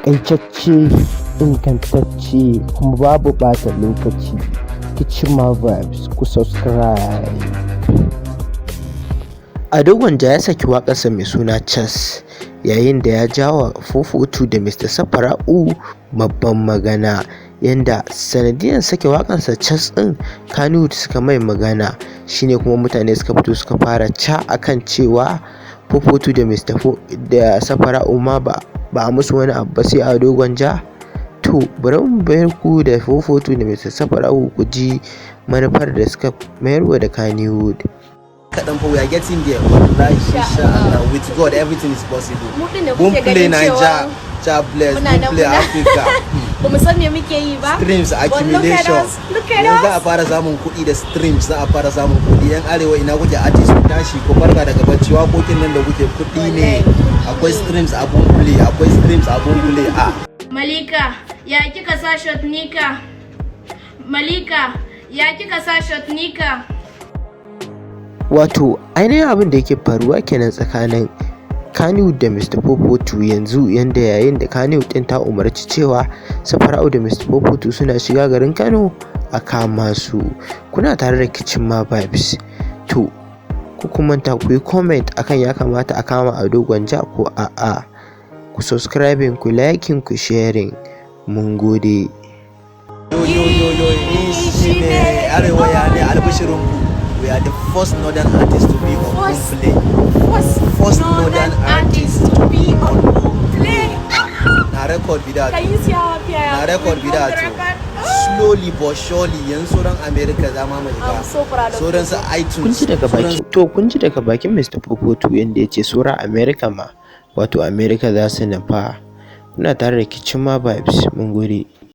Taƙaitacce, ingantacce kuma babu ɓata lokaci. Kichima Vibes, ku subscribe. Ado Gwanja ya saki waƙarsa mai suna Cas, yayin da ya jawa 442 da Mr. Safara'u babban magana, yanda sanadiyan sake waƙarsa Cas ɗin Kannywood suka mai magana. Shine kuma mutane suka fito suka fara ca akan cewa 442 da Mr. da Safara'u ma ba a musu wani abu ba sai Ado Gwanja. To, bari mu bar ku da 442 da Mr. Safara'u ku ji manufar da suka mayarwa da Kannywood. Kaɗan fa, we are getting there, wallahi, insha Allah. With God, everything is possible. Mu din da Boom kuke play ganin Naija, cewa Jah bless. muna Boom nan play Africa. Ba mu san me muke yi ba. Streams But look at accumulation. us, look at Yanzu za a us. fara samun kuɗi da streams, za a fara samun kuɗi. Yan arewa, ina kuke? Artist, ku tashi, ku farka daga bacci. Waƙoƙin nan da kuke, kuɗi ne. Wallahi. Akwai streams a Boomplay, akwai streams a Boomplay a Malika, ya kika sa short nika? Malika, ya kika sa short nika? Wato ainihin abin da yake faruwa kenan tsakanin Kannywood da Mr. 442 yanzu, yanda yayin da Kannywood din ta umarci cewa Safara'u da Mr. 442 suna shiga garin Kano a kama su. Kuna tare da Kichima Vibes. To, ku manta ku yi comment akan ya kamata a kama Ado Gwanja ko a'a. Ku subscribing, ku liking, ku sharing. Mun gode. Yo yo yo yo, shine arewa, ya ne? Albishirinku, we are the first northern artist to be on Boomplay. First, First northern artist to be on Boomplay. Na record be that. Can you see how happy I am? Na record We be broke that the o. record. Slowly but surely, yanzu sauran America za ma mu shiga. I'm so proud of Sauran su you. iTunes. Kun ji daga sauran bakin, to, kun ji daga bakin Mr. 442 yanda ya ce saura America ma, wato America za su nufa. Kuna tare da Kichima Vibes. Mun gode.